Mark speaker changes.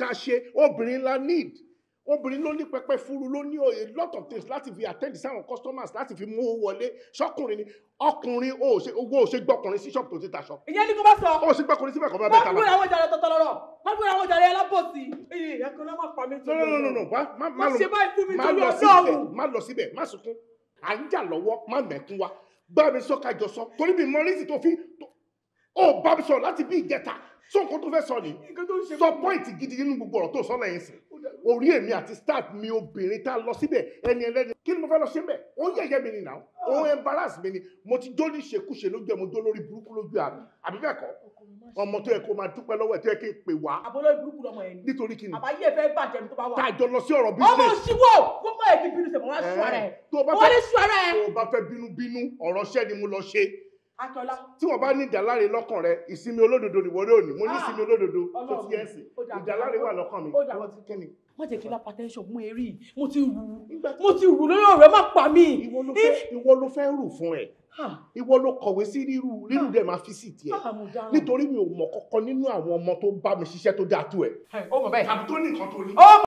Speaker 1: tá a ṣe, obìnrin la need. Obìnrin ló ní pẹpẹ fúru, ló ní a lot of things láti fi attend sáwọn customers, láti fi mú owó wọlé. Ṣọkùnrin ni ọkùnrin, ó ṣe owó, ó ṣe gbọkùnrin sí ṣọ́ọ̀bù tó ti taṣọ.
Speaker 2: Ìyẹn ni kò bá sọ.
Speaker 1: Ó ṣe gbọkùnrin síbẹ̀ kọ́ bá
Speaker 2: Má
Speaker 1: bẹ́ẹ̀ ta
Speaker 2: gbé
Speaker 1: bá.
Speaker 2: àwọn jàre tọ̀tọ̀ lọ́rọ̀. Má gbé àwọn jàre alábòsí. Ìyá kan náà má pa mí.
Speaker 1: No, no, no, no, no, má
Speaker 2: Má ṣe báyìí fún mi
Speaker 1: má
Speaker 2: torí
Speaker 1: lọ síbẹ̀.
Speaker 2: Ọlọ́run.
Speaker 1: Má lọ síbẹ̀, má sunkún. À ń jà lọ́wọ́, má mẹ́kún wa. Bá mi sọ kájọ sọ, torí mi mọ rísì tó fi ó bá mi sọ láti bí ìjẹta. Sọ nǹkan tó fẹ́ sọ ni.
Speaker 2: Nǹkan tó ń ṣe
Speaker 1: Sọ point gidi nínú gbogbo ọ̀rọ̀ tó sọ lẹ́yìn sìn. Orí èmi àti staff mi obìnrin tá a lọ síbẹ̀, ẹni ẹlẹ́ni, kí ni mo fẹ́ lọ ṣe ń bẹ̀? Ó ń yẹ̀yẹ́ mi ni now, ó ń embarrass mi ni. Mo ti jó ní ṣekúṣe lójú ẹ̀, mo jó lórí burúkú lójú àmì, àbí bẹ́ẹ̀ kọ́? Ọmọ tó yẹ kó máa dúpẹ́ lọ́wọ́ ẹ̀, tó yẹ kí n pè wá.
Speaker 2: Àbólórí burúkú lọmọ yẹn ni.
Speaker 1: Nítorí kí ni?
Speaker 2: Àbáyé fẹ́ bàjẹ́ mi tó bá wà.
Speaker 1: Tá a jọ lọ sí ọ̀rọ̀
Speaker 2: Ọmọ
Speaker 1: business.
Speaker 2: òṣìwò wọ́n mọ̀ ẹ́ kí bínú sẹ̀mọ́ wá sùn ara ẹ̀.
Speaker 1: Tó o bá
Speaker 2: Wọ́n
Speaker 1: fẹ́
Speaker 2: lè sùn ara ẹ̀.
Speaker 1: Tó o bá fẹ́ bínú bínú, ọ̀rọ̀ ṣẹ́ ni mo lọ ṣe.
Speaker 2: Akíọ́lá.
Speaker 1: Tí wọ́n bá ní ìdáláre lọ́kàn rẹ, ìsinmi olódodo ni wọ́n lónìí. Mo ní ìsinmi olódodo tó ti yẹn sìn.
Speaker 2: Ó dà.
Speaker 1: Ìdáláre wà lọ́kàn mi.
Speaker 2: Ó dà.
Speaker 1: Kí ni?
Speaker 2: Má jẹ́ kí lápá tẹ́ńṣọ̀n mú eré. Mo ti rù. Mo ti rù lórí ọ̀rẹ́, má pa mí.
Speaker 1: Ìwọ ló fẹ́ rù fún ẹ. Ìwọ ló kọ̀wé sí rírù, rírù dẹ̀ máa fi sí tiẹ̀.
Speaker 2: Ah, mo dáràn.
Speaker 1: Nítorí mi ò mọ̀ kọ́kọ́ nínú àwọn ọmọ tó bá mi ṣiṣẹ́ tó dáa tó ẹ̀.
Speaker 2: Ó mọ̀ bẹ́ẹ̀.
Speaker 1: Tàbí tó ní nǹkan tó ní.
Speaker 2: Ó